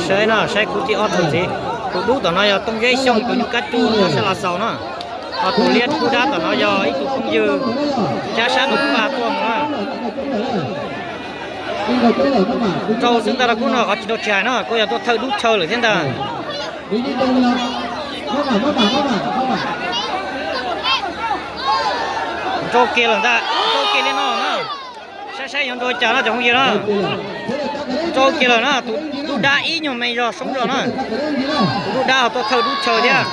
Saib no, saib khub thib ob tug ntxiv. Tus dub tom no yog Tooj Zeb Xyooj tus nyuj kab cub nyob sab Lav Xaus no. Ho tus liab dub dab tom no yog ib tug phooj ywg cab sab Noo Paj tuaj mus na. Rau xwb ntag, rau khub no qhov tsis rau tsis hais no kuj yog tuaj thawj dub chaw lawm thiab ntag. Nrau kiag lawm ntag, nrau kiag li no na. Saib saib yuav nrau cas no cov phooj ywg na. Nrau kiag lawm na, tus dub dab ib nyuag me zog soob zog na. Tus dub dab ho tuaj thawj dub chaw thiab.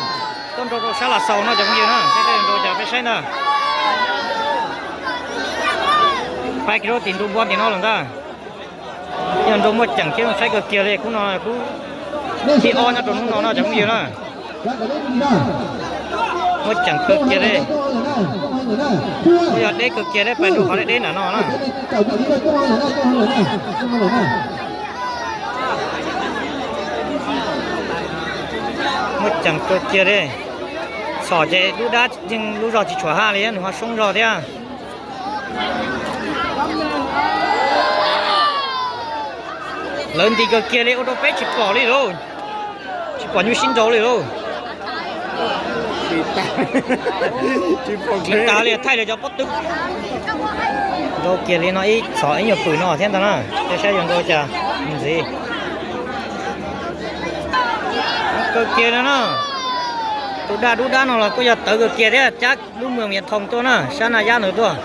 Tuaj nrau rau sab Lav Xaus no cov phooj ywg na, saib saib yuav nrau cas peb saib ntag. Pab kiag lub tim nru npua tim no lawm ntag. Yog nrau muaj ceem thiab, saib kawg kiag li, khub no khub thib ob nyob rau hnub no no cov phooj ywg na. Muaj ceem kawg kiag li. Kuj yog deb kawg kiag li, pais rau qhov deb deb nram no na. Muaj ceem kawg kiag li. Txhom ces dub dab yeej lub zog tsis tshua haj li, nws ho soob zog thiab. Lawv nti kawg kiag li, ua rau peb tsis pom li lauj. Tsis pom nyuj sib nrau li lauj. Tsis tas li, thaij li cov pob tw. Nrau kiag li no ib txhom ib nyuag pwm no thiab ntag na, saib saib yuav nrau cas ntxiv. Kawg kiag no na. Tus dab dub dab no los kuj yog tawv kawg kiag thiab, cab lub moos Vias Thoos tuaj na, sab Naj Yab ntawd tuaj.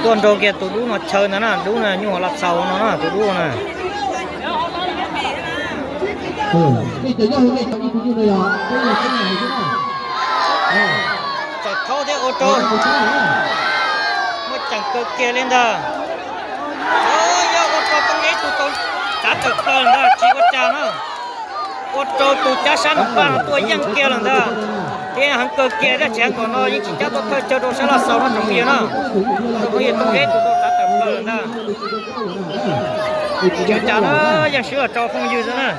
Tuaj nrau kiag tus dub no chaw ntag na, dub no nyuj Lav Xaus no na, tus dub na. Txawm thaub thiab ua rau muaj ceem kawg kiag li ntag. Yog ua rau Tooj Zeb tus tau tsav tawm plaws ntag, tsis ua cas na. Ua rau tus cab sab Noo Paj no tuaj yeej kiag lawm ntag. Thiab heev kawg kiag thiab, tsis heev npaum no yeej tsis cab tuaj thawj chaw rau sab Lav Xaus no tsoom phooj ywg na. Tsoom phooj ywg, Tooj Zeb tus tau tsav tawm plaws lawm ntag. Tsis ua cas na, yeej swb los rau phooj ywg xwb na.